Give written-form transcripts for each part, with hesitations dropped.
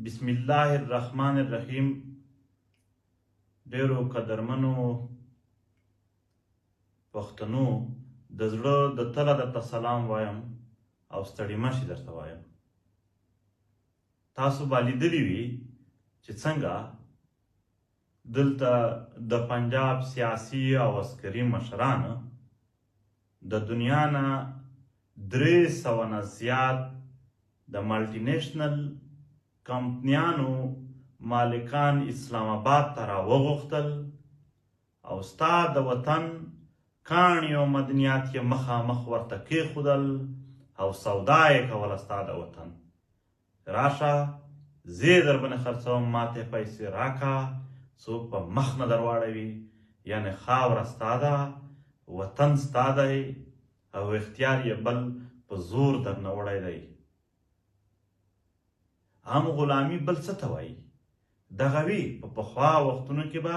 بسم الله الرحمن الرحیم. ډیرو قدرمنو پښتنو، د زړه د تله درته سلام وایم او ستړي مشي درته وایم. تاسو به لیدلي وي چې څنګه دلته د پنجاب سیاسي او عسکري مشران د دنیا نه 300 نه زیات د ملټي نېشنل کمپنیانو مالکان اسلام آباد ته راوغوښتل او ستا د وطن کاڼي او مدنیات یې مخامخ ورته کېښودل او سودا یې کوله. ستا د وطن راشه، زه یې درباندې خرڅوم، ماته پیسې راکه، څوک په مخ نه درواړوي. یعنې خاوره ستا ده، وطن ستا دی او اختیار یې بل په زور درنه وړی دی. عام غلامي بل څه ته وایي؟ دغه وي. په پخوا وختونو کې به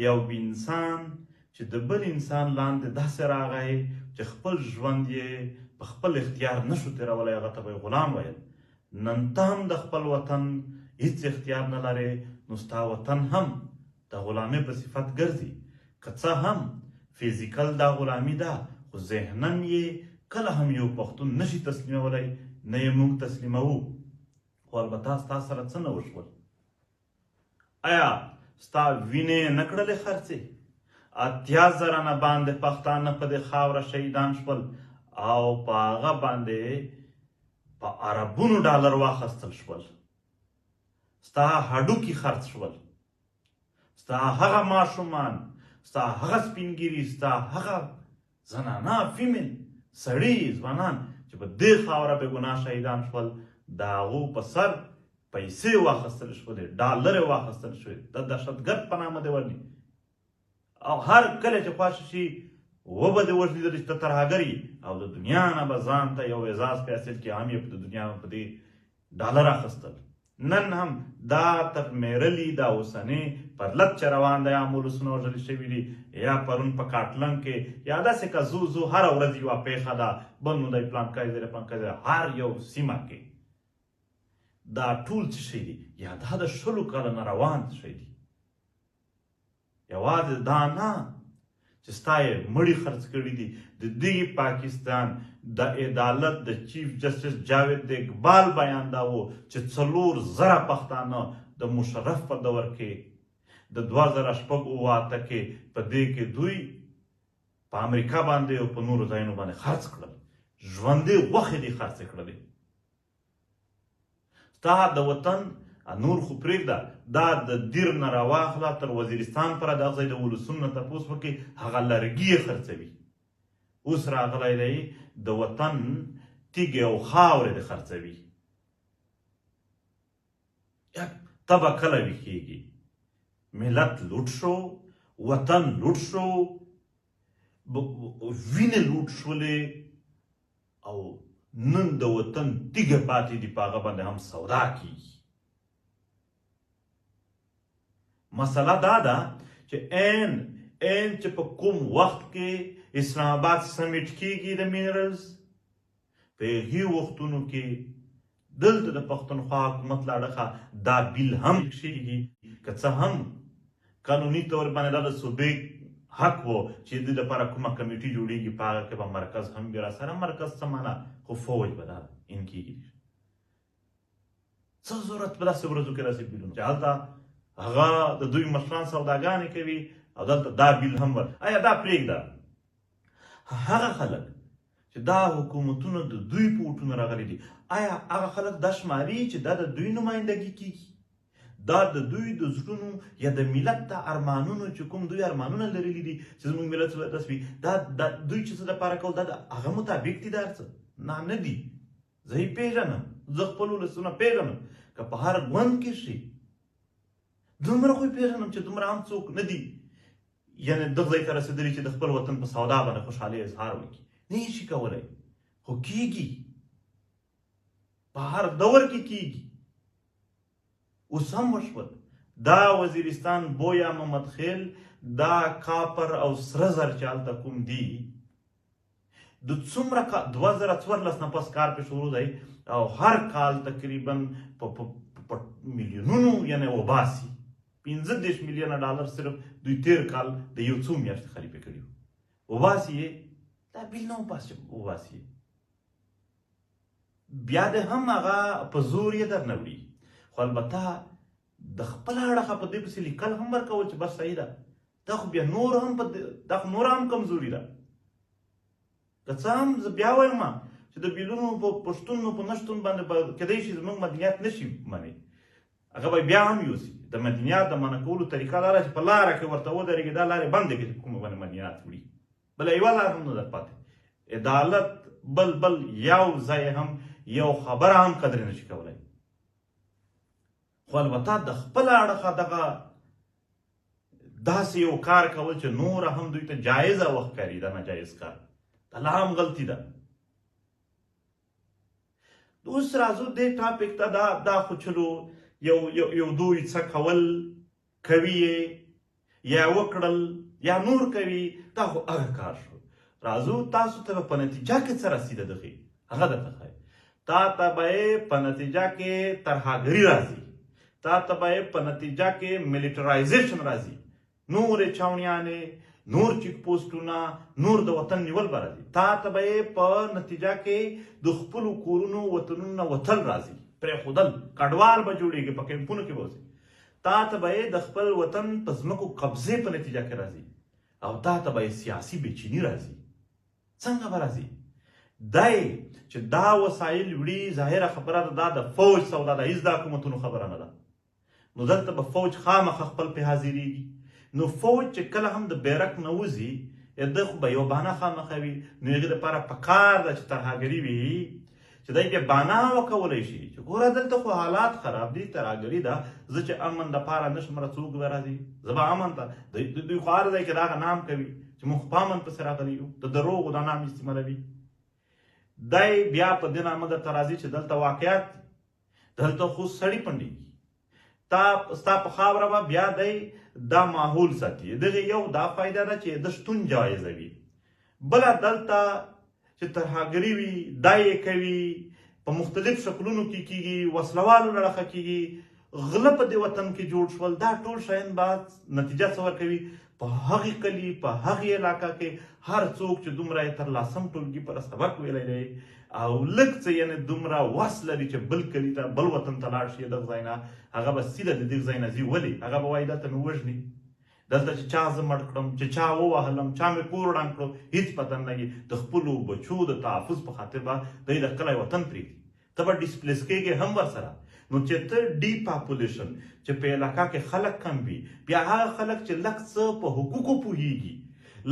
یو انسان چې د بل انسان لاندې داسې راغی چې خپل ژوند یې په خپل اختیار نشو تېرولی، هغه ته به یې غلام ویل. نن ته هم د خپل وطن هیڅ اختیار نه لرې، نو ستا وطن هم د غلامۍ په صفت ګرځي. که څه هم فزیکل دا غلامي ده، خو ذهنا یې کله هم یو پښتون نشي تسلیمولی، نه یې موږ تسلیموو. خو البته ستا سره څه نه وشول؟ ایا ستا وینې نه کړلې خرڅې؟ 80,000 نه باندې پښتانه په دې خاوره شهیدان شول او په هغه باندې په اربونو ډالر واخیستل شول. ستا هډوکي خرڅ شول، ستا هغه ماشومان، ستا هغه سپینګیري، ستا هغه زنانه، فیمیل، سړي، ځوانان چې په دې خاوره بې ګناه شهیدان شول، د هغو په سر پیسې واخیستل شولې، ډالرې واخیستل شوې، د دهشتګرد په نامه دې ورني او هر کله چې خوښ شي وبه دې وژني چې ته ترهګر یې، او د دنیا نه به ځان ته یو اعزاز په حاصل کړي. هم یې په دنیا په دې ډالر اخیستل. نن هم دا تر میرلي دا اوسنی پرلت چې روان دی، عام ولسونه وژل شوي دي، یا پرون په کاټلنګ کې، یا داسې که زو زو هره ورځ یوه پېښه ده، بل نو دی پلانکی ځای دی، پلانکی ځای، هر یو سیمه کې دا ټول څه شی دي؟ یا دا د 20 کالو نه روان شی دي. یوازې دا نه چې ستا یې مړي خرڅ کړي دي، د دغه پاکستان د عدالت د چیف جسټس جاوید اقبال بیان دا و چې 4000 پښتانه د مشرف په دور کې د 2006 8 کې په دې کې دوی په امریکا باندې او په نورو ځایونو باندې خرڅ کړل، ژوندې غوښې دې خرڅې کړلې. ستا د وطن نور خو پرېږده، دا د دیر نه راواخله تر وزیرستان پره د هغه ځای د ولسونو نه تپوس وکړي، هغه لرګي یې خرڅوي. اوس راغلی دی د وطن تیږې او خاورې دې خرڅوي. ته به کله ویښېږي؟ ملت لوټ شو، وطن لوټ شو، وینې لوټ شولې او نن د وطن تیږه پاتې دي، په هغه باندې هم سودا کیږي. مسله دا ده چې ان ان چې په کوم وخت کې اسلام آباد سمیټ کیږي د مینرلز، په هغې وختونو کې دلته د پښتونخوا حکومت له اړخه دا بیل هم کېږي. که څه هم قانوني طور باندې دا د صوبې حق و چې د دې لپاره کومه کمیټي جوړیږي، په هغه کې به مرکز هم وي راسره. مرکز څه معنا؟ خو فوج به دا ان کېږي. څه ضرورت په داسې ورځو کې داسې بیلونه چې هلته هغه د دوی مشران سوداګانې کوي او دلته دا بیل هم ور. ایا دا پرېږده، هغه خلک چې دا حکومتونه د دوی په وټونو راغلي دي، آیا هغه خلک دا شماري چې دا د دوی نمایندګي کیږي؟ دا د دوی د زړونو یا د ملت د ارمانونو چې کوم دوی ارمانونه لرلي دي چې زموږ ملت څه داسې وي، دا دوی چې څه دپاره کول، دا د هغه مطابق دي؟ دا هر څه نه نه دي. زه یې پېژنم، زه خپل ولسونه پېژنم، که په هر ګوند کې شي دومره خو یې پېژنم چې دومره هم څوک نه دي، یعنې دغه ځای ته رسېدلي چې د خپل وطن په سودا باندې خوشحالي اظهار وکړي. نه یې شي کولی، خو کیږي، په هر دور کې کیږي. اوس هم وشول. دا وزیرستان، بویا، محمد خیل، دا کاپر او سره زر چې هلته کوم دي، د څومره 2014 نه پس کار پې شروع دی او هر کال تقریبا په په میلیونونو یعنی وباسي. 35 میلیونه ډالر صرف دوی تیر کال د یو څو میاشتې خالي پې کړي وباسي یې، دا بیل نه وباسي، وباسي بیا د هم هغه په زور یې درنه وړي. خو البته د خپل اړخه په دې پسې لیکل هم ورکول چې بس صحیح ده، دا خو بیا نور هم په دا خو نور هم کمزوري ده. که څه هم زه بیا وایم چې د بیلونو په پښتون په نشتون باندې به کېدای شي زموږ مدنیت نشي منې، هغه به بیا هم یوسي. د مدنیت د منع کولو طریقه دا ده چې په لاره کې ورته ودرېږي، دا لارې بندې کړي چې کومه باندې مدنیت وړي، بله یوه لار هم نه ده پاتې. عدالت بل بل یو ځای هم یو خبره هم قدرې نشي کولی. خو البته د خپله اړخه دغه داسې یو کار کول چې نوره هم دوی ته جایزه وښکاري، دا ناجایز کار دا لا هم غلطي ده. اوس راځو دې ټاپک ته. دا دا خو چلو یو یو یو دوی څه کول کوي یا وکړل یا نور کوي، دا خو هغه کار شو. راځو تاسو ته په نتیجه کې څه رسیده دغې هغه درته ښایي. تا ته به په نتیجه کې ترهګري راځي، تا ته به په نتیجه کې میلیټرایزیشن راځي، نورې چاوڼیانې، نور چیک پوسټونه، نور د وطن نیول به راځي. تا ته به په نتیجه کې د خپلو کورونو وطنونو نه وتل راځي، پرېښودل، کډوال به جوړېږي، په کمپونو کې به اوسي. تا ته به د خپل وطن په ځمکو قبضې په نتیجه کې راځي، او تا ته به سیاسي بېچیني راځي. څنګه به راځي؟ دی چې دا وسایل وړي، ظاهره خبره ده دا د فوج سودا ده، هیڅ د حکومتونو خبره نه ده. نو دلته به فوج خامخا خپل پې حاضرېږي. نو فوج چې کله هم د بیرک نه وځي، ده خو به یو بهانه خامخا وي. نو هغې دپاره پکار ده چې ترهګري وي، چې دی بیا بهانه وکولی شي چې ګوره دلته خو حالات خراب دي، ترهګري ده، زه چې امن دپاره نشم را څوک به راځي، زه به امن ته دوی خو هر ځای کې دغه نام کوي چې موږ په امن پسې راغلي یو، د دروغو دا نام استعمالوي. دی بیا په دې نامه درته راځي چې دلته واقعیت دلته خو سړي پنډېږي، تا ستا په خاوره به بیا دی دا ماحول ساتي. دغه یو دا فایده ده چې د شتون جایزوي. بله دلته چې ترهګري وي دا یې کوي، په مختلف شکلونو کې کیږي، وسلوالو له اړخه کیږي، غله په دې وطن کې جوړ شول. دا ټول شیان به نتیجه څه ورکوي؟ په هغې کلي په هغې علاقه کې هر څوک چې دومره یې تر لسم ټولګي پر سبق ویلی دی او لږ څه یعنې دومره وس لري چې بل کلي ته بل وطن ته لاړ شي دغه ځای نه، هغه به سیده د دې ځای نه ځي. ولې؟ هغه به وایي دلته مې وژني، دلته چې چا زه مړ کړم، چې چا ووهلم، چا مې کور ړنګ کړو، هیڅ پته نه لګي. د خپلو بچو د تحفظ په خاطر به دی د کلی وطن پرېږدي. ته به ډیسپلیس کېږې هم ورسره. نو چې ته ډي پاپولیشن چې په علاقه کې خلک کم وي، بیا هغه خلک چې لږ څه په حقوقو پوهیږي،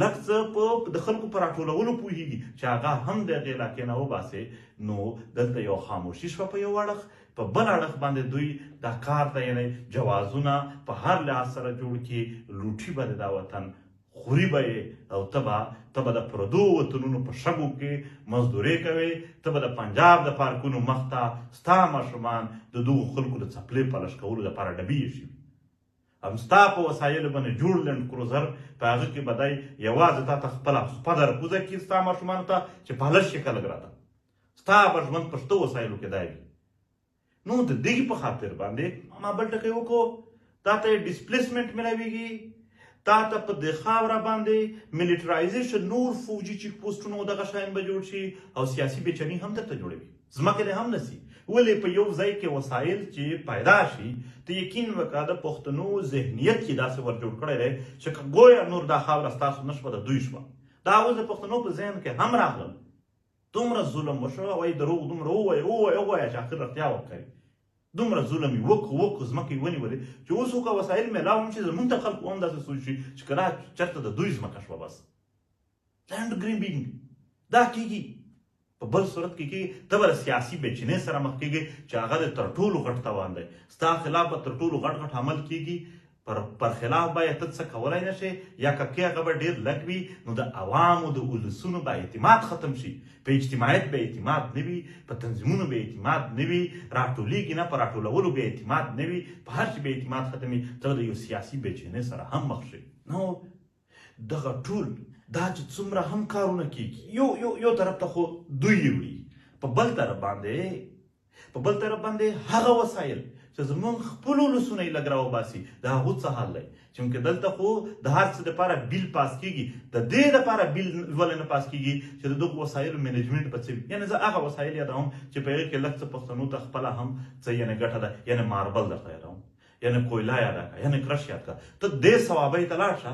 لږ څه په د خلکو په راټولولو پوهیږي، چې هغه هم د هغې علاقې نه وباسې، نو دلته یو خاموشي شوه په یو اړخ، په بل اړخ باندې دوی دا کار ته یعنې جوازونه په هر لحاظ سره جوړ کړي، لوټي به د دا وطن خوري به یې، او ته به د پردو وطنونو په شګو کې مزدورې کوې، ته به د پنجاب د پارکونو مخ ته ستا ماشومان د دغو خلکو د څپلې پالش کولو دپاره ډبې ایښي وي. هم ستا په وسایلو باندې جوړ لنډ کروزر په هغه کې به دی یوازې تا ته خپله خپه در کوزه کړي ستا ماشومانو ته چې پالش یې که لږ راته، ستا به ژوند په شته وسایلو کې دی وي. نو د دې په خاطر باندې ما بل ټکی وکړو، تا ته یې ډیسپلیسمنټ ملاویږي، تا ته په دې خاوره باندې میلیټرایزیشن، نور فوجي چیک پوسټونه دغه شیان به جوړ شي، او سیاسي بېچني هم درته جوړوي، ځمکه دې هم نسی. ولې په یو ځای کې وسایل چې پیدا شي، ته یقین وکړه د پښتنو ذهنیت کې داسې ور جوړ کړی دی چې که ګویا نور دا خاوره ستاسو نه شوه د دوی شوه. دا اوس د پښتنو په ذهن کې هم راغلل. دومره ظلم وشو، وایي دروغ دومره ووایه ووایه ووایه چې اخر رښتیا وکړي. دومره ظلم یې وکړو وکړو، ځمکه یې ونیولې چې اوس وکړه وسایل میلاو هم چې زمونږ ته خلکو هم داسې سوچ شي چې که دا چېرته د دوی ځمکه شوه، بس لینډ ګریبینګ دا کېږي. په بل صورت کې کېږي ته به له سیاسي بېچینۍ سره مخ کېږي چې هغه د تر ټولو غټ توان دی، ستا خلاف به تر ټولو غټ غټ عمل کېږي، پر خلاف به یې ته څه کولای نه شې، یا که کې هغه به ډېر لږ وي، نو د عوامو د ولسونو به اعتماد ختم شي، په اجتماعیت به اعتماد نه وي، په تنظیمونو به اعتماد نه وي، راټولېږي نه، په راټولولو به اعتماد نه وي، په هر شي به اعتماد ختم وي، ته به د یو سیاسي بېچینۍ سره هم مخ شې. نو دغه ټول دا چې څومره هم کارونه کېږي، یو یو یو طرف ته خو دوی یې وړي، په بل طرف باندې هغه وسایل چې زمونږ خپل ولسونه یې لږ راوباسي، د هغو څه حال دی؟ چونکه دلته خو د هر څه دپاره بیل پاس کیږي، د دې دپاره بیل ولې نه پاس کیږي چې د دغو وسایلو منیجمنټ به څه وي؟ یعنې زه هغه وسایل یادوم چې په هغې کې لږ څه پښتنو ته خپله هم څه یعنې ګټه ده، یعنې ماربل درته یادوم، یعنې کویله یاده کړه، یعنې کرش یاد کړه. ته دې صوابۍ ته لاړ شه،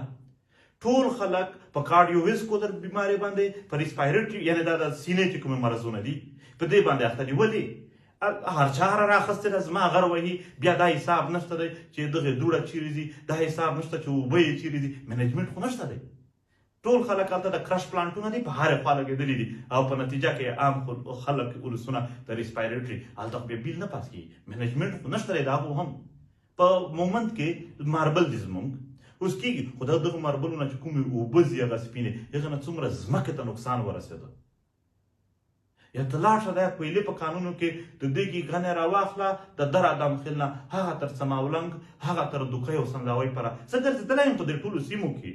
ټول خلک په کارډیوویسکولر بیماری باندې، په ریسپایریټري یعنې دا د سینې چې کومې مرضونه دي په دې باندې اخته دي. ولې هر چا راخستې ده؟ زما غر وهي، بیا دا حساب نشته دی چې دغې دوړه چیرې ځي، دا حساب نشته چې اوبه یې چیرې ځي، منیجمنټ خو نشته دی. ټول خلک هلته د کرش پلانټونه دي په هرې خوا لګېدلي دي، او په نتیجه کې عام خلک ولسونه د ریسپایریټري هلته خو بیا بیل نه پاس کېږي، منیجمنټ خو نشته دی. د هغو هم په مومنت کې ماربل دي زمونږ اوس کېږي، خو دا دغه ماربلونه چې کومې اوبه ځي هغه سپینې، هغه نه څومره ځمکې ته نقصان ورسېده. یا ته لاړ شه د کویلې په کانونو کې د دې کې غنې راواخله د در ادم خېل نه هغه تر څماولنګ، هغه تر دوکۍ او سنګاوۍ پره زه ګرځېدلی یم په دې ټولو سیمو کې.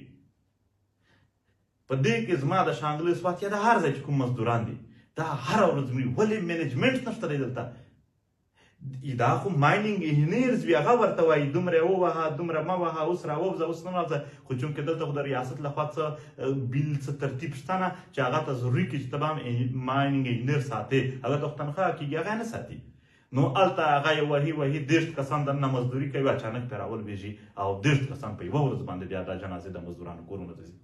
په دې کې زما د شانګلې سوات یا د هر ځای چې کوم مزدوران دي دا هره ورځ مري. ولې منیجمنټ نشته دی دلته؟ دا خو ماینینګ انجینرز وي، هغه ورته وایي دومره یې ووهه، دومره مه وهه، اوس راووځه، اوس نه راوځه. خو چونکې دلته خو د ریاست لخوا څه بیل څه ترتیب شته نه چې هغه ته ضروري کړي چې ته به هم ماینینګ انجینر ساتې، هغه ته خو تنخوا کېږي، هغه نه ساتي. نو هلته هغه یې وهي وهي 30 کسان دننه مزدوري کوي، اچانک پرې راولوېږي او 30 کسان په یوه ورځ باندې بیا دا جنازې د مزدورانو کورونو ته ځي.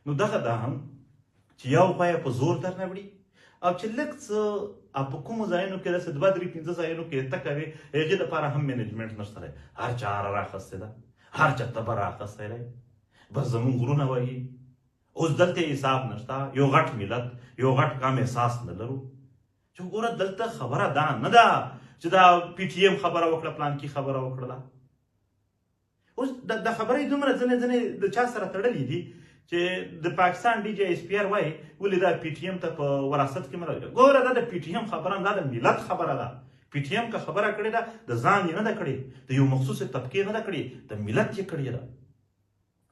نو دغه دا هم چې یو خوا یې په زور درنه وړي، او چې لږ څه په کومو ځایونو کې داسې 2 3 5 ځایونو کې ته کوې، هغې دپاره هم منیجمنټ نشته دی. هر چا اره راخیستې ده، هر چا تبر راخیستی دی، بس زمونږ غرونه وهي. اوس دلته حساب نشته، یو غټ ملت یو غټ قام احساس نه لرو چې ګوره دلته خبره دا نه ده چې دا پي ټي ایم خبره وکړه، پلانکي خبره وکړه. اوس د خبرې دومره ځنې ځنې د چا سره تړلې دي چې د پاکستان ډي جي ایس پي ار وایي ولې دا پي ټي ایم ته په وراثت کې مراجعه. ګوره دا د پي ټي ایم خبره نه ده، د ملت خبره ده. پي ټي ایم که خبره کړې ده د ځان یې نه ده کړې، د یو مخصوص طبقې نه ده کړې، د ملت یې کړې ده.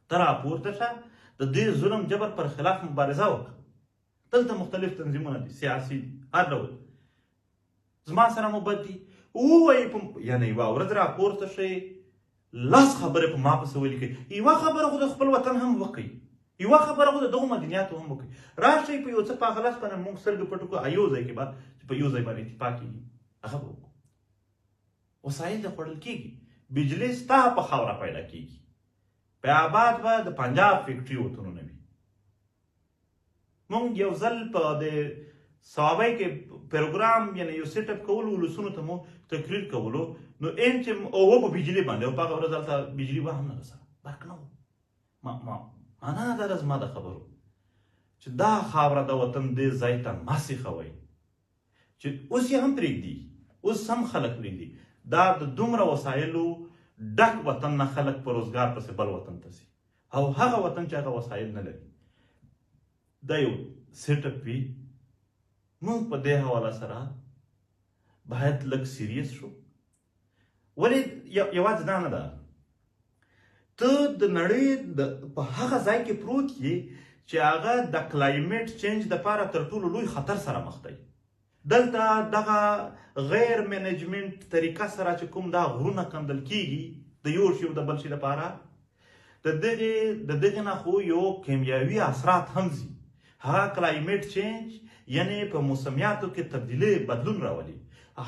ته راپورته شه، د دې ظلم جبر پر خلاف مبارزه وکړه. دلته مختلف تنظیمونه دي، سیاسي دي، هر ډول. زما سره مو بد دي ووایي، یعنې یوه ورځ راپورته شئ، لس خبرې په ما پسې ولیکئ، یوه خبره خو د خپل وطن هم وکړئ، یوه خبره خو د دغو مدنیاتو هم وکړئ. راشئ په یو څه په هغه لاس باندې موږ سترګې پټو کړو، یو ځای کې به چې په یو ځای باندې اتفاق کېږي هغه به وکړو. وسایل د خوړل کېږي، بجلي ستا په خاوره پیدا کېږي، په آباد به د پنجاب فیکټري وطنونه وي. مونږ یو ځل په د صوابۍ کې پروګرام یعنې یو سیټ اپ کولو، ولسونو ته مو تقریر کولو، نو ان چې اووه په بجلي باندې، او په هغه ورځ هلته بجلي وه هم نه رسره، برق نه و. معنا دا ده زما د خبرو چې دا خاوره د وطن دې ځای ته مه سیخوئ چې اوس یې هم پرېږدي، اوس هم خلک پرېږدي. دا د دومره وسایلو ډک وطن نه خلک په روزګار پسې بل وطن ته ځي، او هغه وطن چې هغه وسایل نه لري. دا یو سیټ اپ وي. موږ په دې حواله سره باید لږ سیریس شو. ولې یوازې دا نه ده، ته د نړۍ په هغه ځای کې پروت یې چې هغه د کلایمیټ چینج دپاره تر ټولو لوی خطر سره مخ دی. دلته دغه غیر منیجمنټ طریقه سره چې کوم دا غرونه کندل کیږي د یو شي او د بل شي دپاره، د دغې نه خو یو کیمیاوي اثرات هم ځي. هغه کلایمیټ چینج یعنې په موسمیاتو کې تبدیلي بدلون راولي.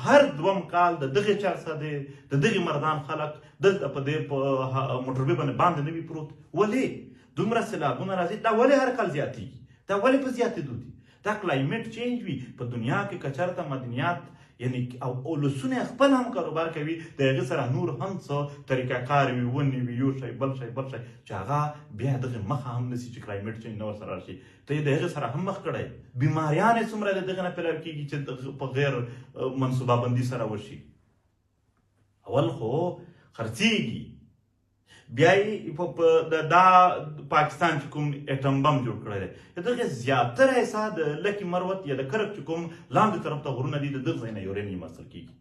هر دوم کال د دغې چارسدې د دغې مردان خلک دلته په دې په موټروي باندې نه وي پروت. ولې دومره سیلابونه راځي؟ دا ولې هر کال زیاتېږي؟ دا ولې په زیاتېدو دي؟ دا کلایمیټ چینج وي. په دنیا کې که چېرته مدنیات یعنې او ولسونه خپل هم کاروبار کوي، د هغې سره نور هم څه طریقه کار وي، ونې وي، یو شی بل شی بل شی، چې هغه بیا دغې مخه هم نسي چې کلایمیټ چینج نه ورسره راشي. ته یې د هغې سره هم مخ کړی. بیماریانې څومره د دغې نه پیدا کېږي چې په غیر منصوبه بندي سره وشي. اول خو خرڅېږي، بیا یې دا پاکستان چې کوم اټم بم جوړ کړی دی، د دغې زیاتره حصه د لکي مروت یا د کرک چې کوم لاندې طرف ته غرونه دي، د دغه ځای نه یورینیم اخیستل کېږي.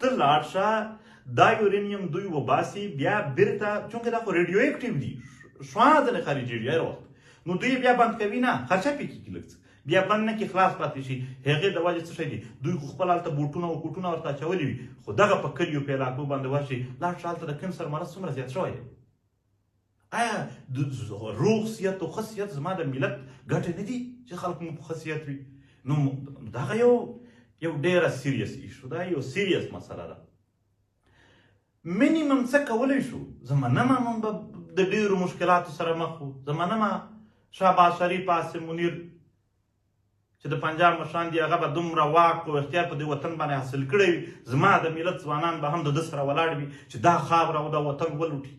ته لاړ شه دا یورینیم دوی وباسي، بیا بیرته چونکې دا خو ریډیو اکټیو دي، شعاع ځنې خارجېږي هر وخت، نو دوی بیا بند کوي نه، خرچه پې کېږي لږ څه، بیا بند نه کې خلاص پاتې شي. هغې د وجې څه شی دي؟ دوی خو خپل هلته بوټونه او کوټونه ورته اچولي وي، خو دغه په کلیو په علاقو باندې ورشي، لاړ شه هلته د کنسر مرض څومره زیات شوی دی. آیا د روغ صحت او ښه صحت زما د ملت ګټې نه دي چې خلک مو په ښه صحت وي؟ نو دغه یو ډېره serious issue ده، یو serious مسله ده. minimum څه کولی شو؟ زه منمه موږ به د ډېرو مشکلاتو سره مخ وو. زه منمه شهباز شریف، عاصم منیر چې د پنجاب مشران دي، هغه به دومره واک او اختیار په دې وطن باندې حاصل کړی وي، زما د ملت ځوانان به هم د ده سره ولاړ وي چې دا خاوره او دا وطن ولوټي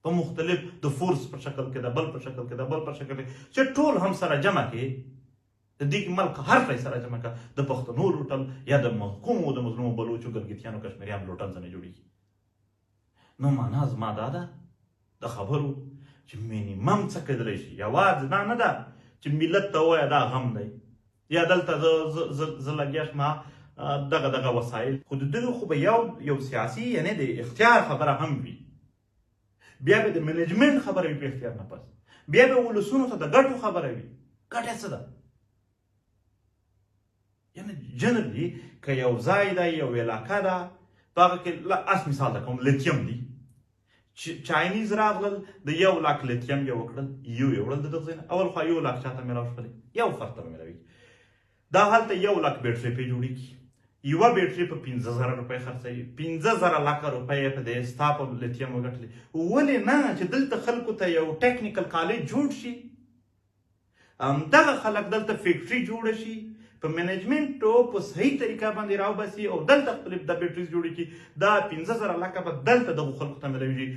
په مختلف د force په شکل کې، د بل په شکل کې، د بل په شکل کې، چې ټول هم سره جمع کې د دې ملک هر ځای سره جمع کړه، د پښتنو لوټل یا د محکومو د مظلومو بلوچو، ګلګتیانو، کشمیریانو لوټل ځنې جوړېږي. نو معنا زما دا ده د خبرو چې minimum څه کېدلی شي، یوازې دا نه ده چې ملت ته ووایه دا غم دی، یا دلته زه لګیا شم دغه دغه وسایل، خو د دغه خو به یو سیاسي یعنې د اختیار خبره هم وي، بیا به د management خبره وي په اختیار نه پس، بیا به ولسونو ته د ګټو خبره وي. ګټه څه ده؟ یعنی generally که یو ځای دی، یو علاقه ده، په هغه کې اس مثال درکوم، لیتیم دی، Chinese راغلل د 1 لاک لیتیم یې وکړل، یو یې وړل د دغه ځای نه، اول خو 1 لاک چاته میلاو شولې، یو فرد ته به میلاویږي. دا هلته 1 لاک بیټري پرې جوړېږي، یوه بیټري په 5000 روپۍ خرڅوي، 5000 لاکه روپۍ یې په دې ستا په لیتیم وګټلې. ولې نه چې دلته خلکو ته یو technical college جوړ شي، همدغه خلک دلته factory جوړه شي، په management او په صحیح طریقه باندې راوباسي او دلته خپلې د batteries جوړې کړي. دا 5000 لاکه به دلته دغو خلکو ته میلاویږي،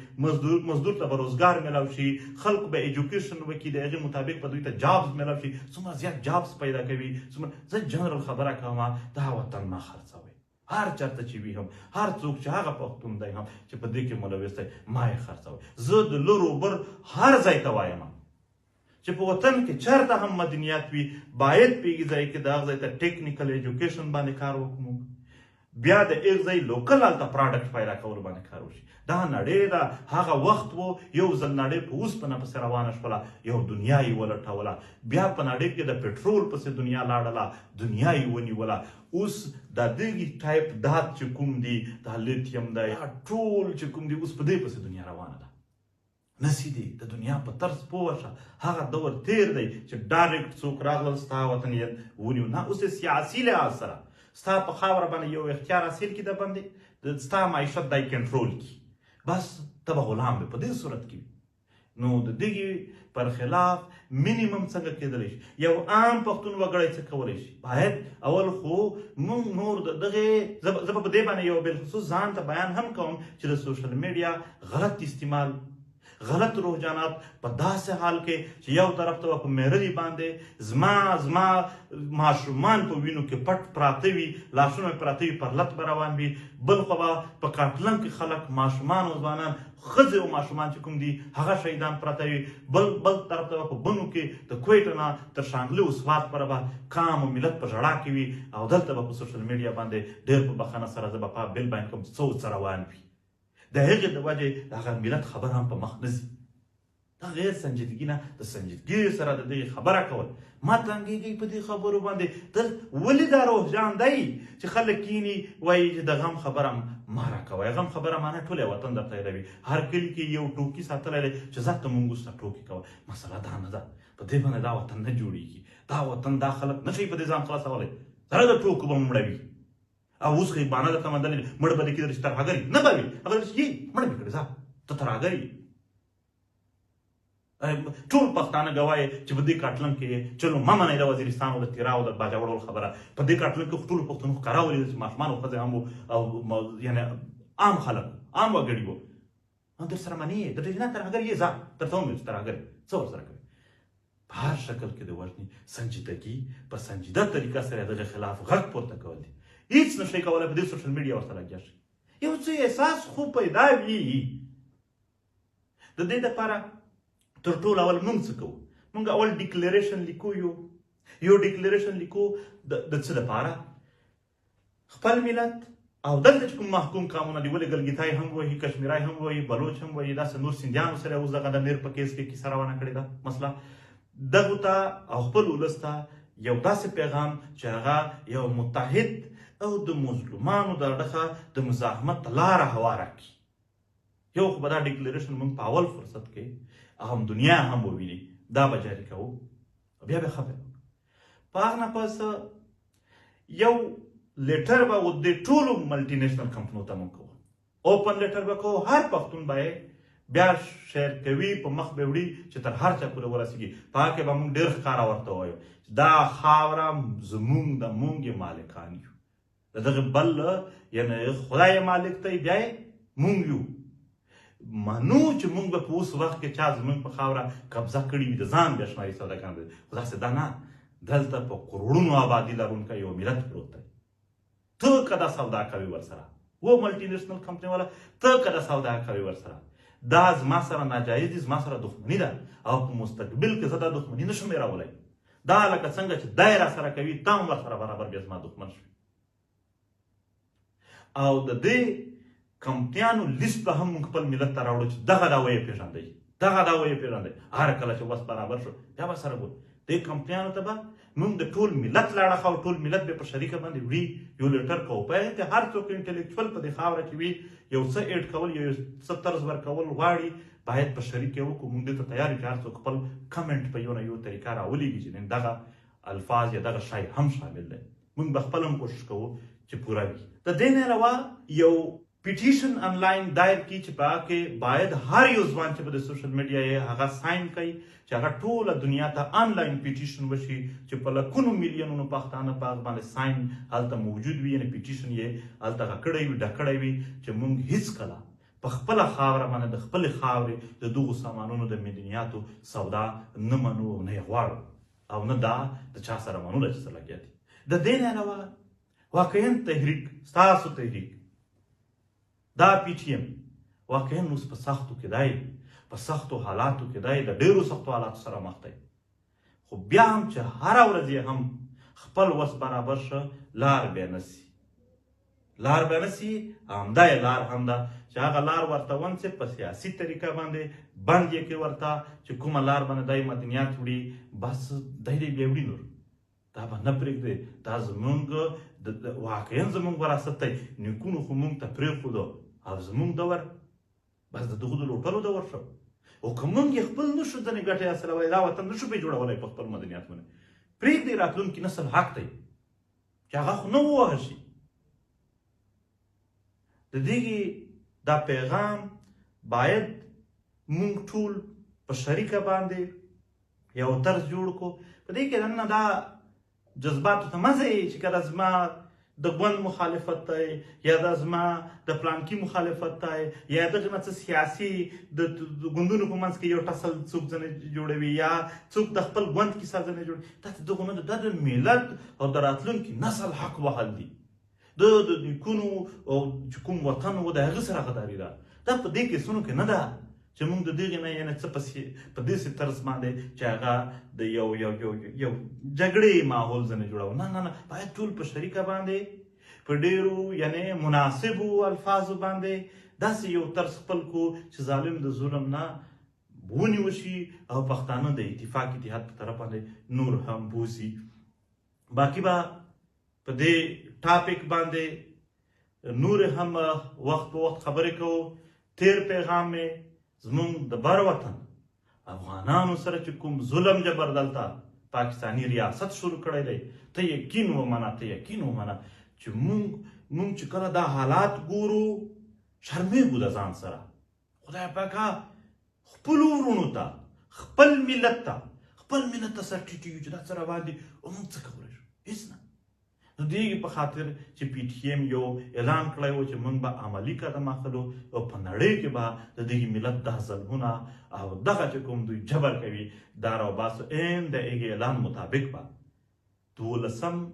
مزدور ته به روزګار میلاو شي، خلکو به education وکړي، د هغې مطابق به دوی ته jobs میلاو شي، څومره زیات jobs پیدا کوي. څومره زه جنرال خبره کوم، دا وطن ما خرڅوي، هر چېرته چې وي هم، هر څوک چې هغه پښتون دی هم چې په دې کې ملوث دی، ما یې خرڅوي. زه د لرو بر هر ځای ته وایم چې په وطن کې چېرته هم مدنیت وي، باید په هغې ځای کې د هغه ځای ته technical education باندې کار وکړو، بیا د هغه ځای local هلته product پیدا کولو باندې کار وشي. دا نړۍ ده، هغه وخت و یو ځل نړۍ په اوسپنه پسې روانه شوله، یو دنیا یې ولټوله، بیا په نړۍ کې د پټرول پسې دنیا لاړله، دنیا یې ونیوله. اوس دا دغې ټایپ دات چې کوم دي، دا لیتیم دی، دا ټول چې کوم دي، اوس په دې پسې دنیا روانه ده. نسی دی د دنیا په طرز پوه شه، هغه دور تیر دی چې direct څوک راغلل ستا وطن یې ونیو. نه، اوس سیاسي لحاظ سره ستا په خاوره باندې یو اختیار حاصل کړي، د باندې ستا معیشت دی کنټرول کړي، بس ته به غلام وې په دې صورت کې. نو د دغې پر خلاف minimum څنګه کېدلی شي؟ یو عام پښتون وګړی څه کولی شي؟ باید اول خو موږ نور د دغې، زه به په دې باندې یو بالخصوص ځان ته بیان هم کوم چې د social media غلط استعمال، غلط رجحانات په داسې حال کې چې یو طرف ته په میرلي باندې زما ماشومان په وینو کې پټ پراته وي، لاسونه پراته وي، پر لت به روان وي، بل خوا به په کاټلنګ کې خلک، ماشومان او ځوانان، ښځې او ماشومان چې کوم دي هغه شهیدان پراته وي، بل طرف ته به په بنو کې د کویټه نه تر شانګلې او سوات پورې به قام او ملت په ژړا کې وي، او دلته به په social media باندې ډېر په بخښنه سره زه به په بل بیان کوم څه څه روان وي. د هغې د وجې د هغه ملت خبره هم په مخ نه ځي. دا غیر سنجیدګي نه، د سنجیدګي سره د دې خبره کول. ما تنګېږئ په دې خبرو باندې. دل ولې دا رجحان دی چې خلک کینی وایي چې د غم خبره ما راکوئ، غم خبره معنی ټول وطن درته هېروي، هر کلي کې یو ټوکي ساتلی دی چې ځه ته مونږ اوس ته ټوکې کوه. مسله دا نه ده، په دې باندې دا وطن نه جوړېږي، دا وطن دا خلک نه شي په دې ځان خلاصولی، سره د ټوکو به مړوي. او اوس خو یې بانه درته مندلې، مړ به دې کېدل چې ترهګر یې نه به وي، هغه درته چې مړ مې کړې، ځه ته ترهګر یې. ټول پښتانه ګواه یې چې په دې کاټلنګ کې چلو مه منئ د وزیرستان او د تیرا او د باجوړ خبره، په دې کاټلنګ کې خو ټولو پښتنو ښکاره ولیدل چې ماشومان او ښځې هم وو او یعنې عام خلک، عام وګړي وو. نو در سره منې یې، درته نه ترهګر یې، ځه درته ومې چې ترهګر یې، څه ورسره کوې؟ په هر شکل کې د وژنې سنجیدګي په سنجیده طریقه سره دغه خلاف غږ پورته کول دي. هیڅ نشي کولی په دې social media ورته لګیا شي، یو څه احساس خو پیدا وي. د دې دپاره تر ټولو اول موږ څه کوو؟ موږ اول declaration لیکو، یو declaration لیکو د څه دپاره؟ خپل ملت او دلته چې کوم محکوم قامونه دي، ولې ګلګیتای هم وایي، کشمیرای هم وایي، بلوچ هم وایي، داسې نور سندیانو سره اوس دغه د میر په case کې کیسه روانه کړې ده. مثلا دغو ته او خپل ولس ته یو داسې پیغام چې هغه یو متحد او د مظلومانو د اړخه د مزاحمت لاره هواره کړي. یو خو به دا ډیکلیریشن موږ په اول فرصت کې هم دنیا هم وویني، دا به جاري کوو، بیا به خبرې وکړو. په هغه نه پس یو لیټر به و د ټولو ملټي نېشنل کمپنو ته موږ کوو، اوپن لیټر به کوو، هر پښتون به بیا شیر کوي، په مخ به وړي چې تر هر چا پورې ورسېږي. په هغه کې به موږ ډېر ښکاره ورته ووایو چې دا خاوره زموږ ده، موږ یې مالکان یو، د دغه بل یعنې خدای مالک دی، بیا یې موږ یو. منو چې موږ به په اوس وخت کې چا زموږ په خاوره قبضه کړې وي، د ځان بیا شماري سوداګان دي، خو داسې ده نه، دلته په کروړونو آبادي لرونکی یو ملت پروت دی. ته که دا سودا کوي ورسره، و ملټي نېشنل کمپنۍ والا، ته که دا سودا کوي ورسره، دا زما سره ناجایز دي، زما سره دښمني ده او په مستقبل کې زه دا دښمني نشم هېرولی. دا لکه څنګه چې دی را سره کوي، ته هم ورسره برابر بیا زما دښمن شوې. او د دې کمپنیانو لیست به هم موږ خپل ملت ته راوړو چې دغه دا ویې پېژندئ، دغه دا ویې پېژندئ. هر کله چې وس برابر شو بیا به سره ګورو. دې کمپنیانو ته به موږ د ټول ملت له اړخه او ټول ملت به په شریکه باندې وړي یو لیټر کوو. په هغې کې هر څوک انټلیکچوال په دې خاوره کې وي، یو څه ایډ کول، یو څه طرز ورکول غواړي، باید په شریک یې وکړو. موږ دې ته تیار یو چې هر څوک خپل کمنټ په یو نه یو طریقه راولېږي چې نن دغه الفاظ یا دغه شی هم شامل دی. موږ به خپل هم کوشش کوو چې پوره وي. د دې نه علاوه یو پیټیشن انلاین دایر کی چې په هغه کې باید هر یو ځوان چې په د سوشل میډیا یې هغه ساین کوي چې هغه ټوله دنیا ته انلاین پیټیشن وشي چې په لکونو میلیونونو پښتانه په هغه باندې ساین هلته موجود وي، یعنې پیټیشن یې هلته هغه کړی وي، ډک کړی وي چې مونږ هیڅکله په خپله خاوره باندې د خپلې خاورې د دغو سامانونو د معدنیاتو سودا نه منو او نه یې غواړو او نه دا د چا سره منو ده چې څه لګیا دي. د دې نه علاوه واقعا تحریک، ستاسو تحریک دا پی ټي ایم واقعا اوس په سختو کې دی، په سختو حالاتو کې دی، د ډېرو سختو حالاتو سره مخ دی، خو بیا هم چې هره ورځ یې هم خپل وس برابر شه لار بیا نه سي، لار به نه سي. همدا یې لار هم ده چې هغه لار ورته ونسي په سیاسي طریقه باندې بند یې کړي ورته چې کومه لار باندې دی مدنیات وړي، بس دی دې بیا وړي، نور دا به نه پرېږدي. دا زمونږ واقعا زمونږ وراثت دی، نیکونو خو مونږ ته پرېښودو او زمونږ دور بس د دغو د لوټلو دور شو، او که مونږ یې خپل نه شو ځنې ګټې حاصلولی، دا وطن نه شو پرې جوړولی په خپل مدنیات باندې، پرېږدئ راتلونکي نسل حق دی چې هغه خو نه ووهل شي. د دې دا پیغام باید مونږ ټول په شریکه باندې یو طرز جوړ کړو. په دې کې دننه دا جذباتو ته مه ځئ چې که دا زما د ګوند مخالفت دی یا دا زما د پلانکي مخالفت دی یا دغه نه څه سیاسي د ګوندونو په منځ کې یو ټسل څوک ځنې جوړوي یا څوک د خپل ګوند کیسه ځنې جوړوي، دا د دغو نه ده، دا د ملت او د راتلونکي نسل حق وهل دي. د نیکونو او چې کوم وطن و د هغه سره غداري ده. دا په دې کیسونو کې نه ده چې موږ د دغې نه یعنې څه په داسې طرز باندې چې هغه د یو یو یو یو جګړې ماحول ځنې جوړوو. نه نه نه، باید ټول په شریکه باندې په ډېرو یعنې مناسبو الفاظو باندې داسې یو طرز خپل کو چې ظالم د ظلم نه ونیول شي او پښتانه د اتفاق اتحاد په طرف باندې نور هم بوځي. باقي به په دې ټاپک باندې نور هم وخت په وخت خبرې کوو. تیر پیغام مې زمونږ د بر وطن افغانانو سره چې کوم ظلم جبر دلته پاکستانی ریاست شروع کړی دی، ته یقین ومنه، ته یقین ومنه چې مونږ چې کله دا حالات ګورو شرمېږو د ځان سره. خدای پاکه خپلو وروڼو ته، خپل ملت ته، خپل ملت ته سر ټیټېږي چې دا څه روان دي او مونږ څه کولی شو؟ هېڅ نه. نو دې په خاطر چې پی ټي ایم یو اعلان کړی و چې موږ به عملي قدم اخلو او په نړۍ کې به د دغه ملت دا ظلمونه او دغه چې کوم دوی جبر کوي دا راوباسو. عین د هغې اعلان مطابق به 12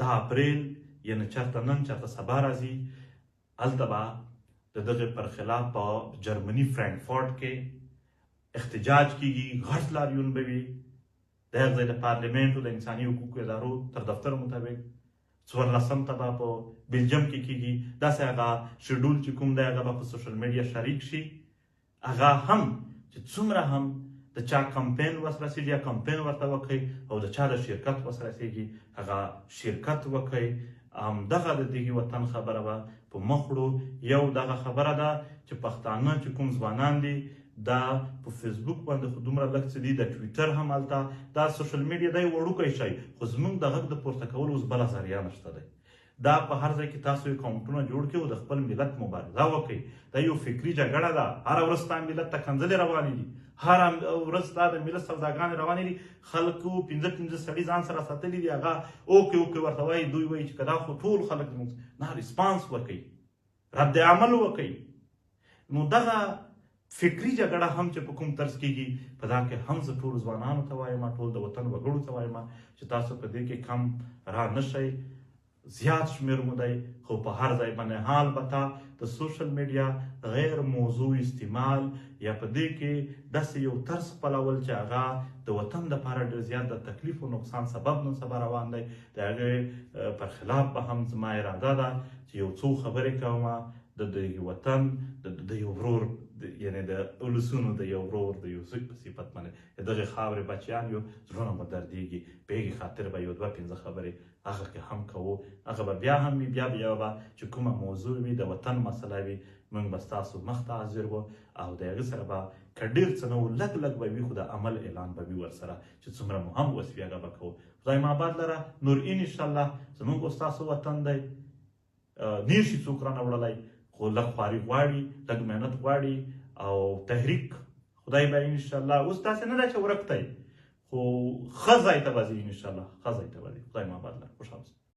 د اپریل یعنې چېرته نن چېرته سبا راځي، هلته به د دغې پر خلاف په جرمني فرانکفورت کې احتجاج کیږي، غټ لاریون به وي. د هغه ځای د پارلیمنټ او د انساني حقوقو ادارو تر دفتر مطابق 14 ته به په بلجیم کې کیږي. داسې هغه شیډول چې کوم دی هغه به په سوشل میډیا شریک شي. هغه هم چې څومره هم د د چا کمپاین وس رسیږي یا کمپاین ورته وکړئ او د چا د شرکت وس رسیږي هغه شرکت وکړئ. همدغه د دغه وطن خبره به په مخ وړو. یو دغه خبره ده چې پښتانه چې کوم ځوانان دي دا په فیسبوک باندې خو دومره لږ څه دي، د ټویټر هم هلته دا سوشل میډیا دی وړوکی شی، خو زمونږ د غږ د پورته کولو اوس بله ذریعه نشته دی. دا په هر ځای کې تاسو اکاونټونه جوړ کړئ او د خپل ملت مبارزه وکړئ. دا یو فکري جګړه ده. هره ورځ ستا ملت ته کنځلې روانې دي، هره ورځ ستا د ملت سوداګانې روانې دي. خلکو پنځه پنځه سړي ځان سره ساتلي دي، هغه okay okay ورته وایي، دوی وایي چې که دا خو ټول خلک زموږ نه response ورکوي، رد عمل وکوي. نو دغه فکري جګړه هم چې په کوم طرز کېږي په دا کې هم زه ټولو ځوانانو ته وایم، ټول د وطن وګړو ته وایم چې تاسو په دې کې کم را نه شئ. زیات شمېر مو دی، خو په هر ځای باندې حال بتا د سوشل میډیا غیر موضوع استعمال یا په دې کې داسې یو طرز خپلول چې هغه د وطن دپاره ډېر زیات د تکلیف او نقصان سبب نن سبا روان دی، د هغې پر خلاف به هم زما اراده ده چې یو څو خبرې کوم د دغه وطن د یو ورور، یعنې د ولسونو د یو ورور د یو زوی په صفت باندې د دغې خاورې بچیان یو، زړونه مو دردېږي، په هغې خاطر به یو دوه پنځه خبرې هغه کې هم کوو. هغه به بیا هم وي، بیا بیا به چې کومه موضوع وي د وطن مسله وي موږ به ستاسو مخ ته حاضر وو او د هغې سره به که ډېر څه نه وو لږ لږ به وي، خو د عمل اعلان به وي ورسره چې څومره مو هم وس وي هغه به کوو. خدای مو آباد لره. نور انشاءالله زموږ او ستاسو وطن دی، نه شي څوک رانه وړلی، خو لږ خواري غواړي، لږ محنت غواړي او تحریک خدای به انشاءالله اوس داسې نه ده چې ورک دی، خو ښه ځای ته به ځي انشاءالله، ښه ځای ته به ځي. خدای مو آباد لره. خوشحال اوسئ.